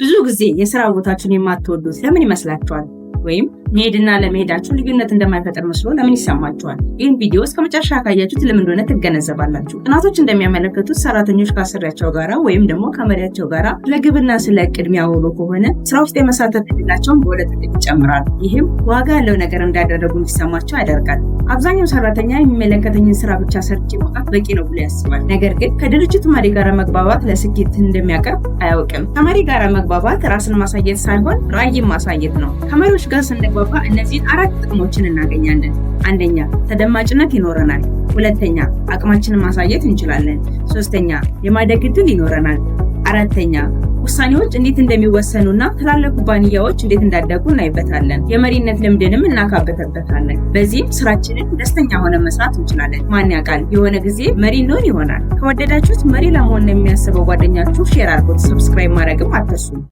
ብዙ ጊዜ የስራ ቦታችሁን የማትወዱት ለምን ይመስላችኋል? ወይም መሄድና አለመሄዳችሁ ልዩነት እንደማይፈጥር መስሎ ለምን ይሰማችኋል? ይህን ቪዲዮ እስከ መጨረሻ ካያችሁት ለምን እንደሆነ ትገነዘባላችሁ። ጥናቶች እንደሚያመለክቱት ሰራተኞች ከአሰሪያቸው ጋራ ወይም ደግሞ ከመሪያቸው ጋራ ስለ ግብና ስለ እቅድ የሚያወሩ ከሆነ ስራ ውስጥ የመሳተፍ እድላቸውን በ2 እጥፍ ይጨምራል። ይህም ዋጋ ያለው ነገር እንዳደረጉ እንዲሰማቸው ያደርጋል። አብዛኛው ሰራተኛ የሚመለከተኝን ስራ ብቻ ሰርቼ መውጣት በቂ ነው ብሎ ያስባል። ነገር ግን ከድርጅቱ መሪ ጋር መግባባት ለስኬት እንደሚያቀርብ አያውቅም። ከመሪ ጋር መግባባት ራስን ማሳየት ሳይሆን ራዕይን ማሳየት ነው። ከመሪዎች ጋር ስንግባባ እነዚህን አራት ጥቅሞችን እናገኛለን። አንደኛ፣ ተደማጭነት ይኖረናል። ሁለተኛ፣ አቅማችንን ማሳየት እንችላለን። ሶስተኛ፣ የማደግ ዕድል ይኖረናል። አራተኛ፣ ውሳኔዎች እንዴት እንደሚወሰኑና ትላልቅ ኩባንያዎች እንዴት እንዳደጉ እናይበታለን። የመሪነት ልምድንም እናካብትበታለን። በዚህም ስራችንን ደስተኛ ሆነን መስራት እንችላለን። ማን ያውቃል፣ የሆነ ጊዜ መሪ እንሆን ይሆናል። ከወደዳችሁት መሪ ለመሆን የሚያስበው ጓደኛችሁ share አድርጉት። Subscribe ማድረግም አትርሱ።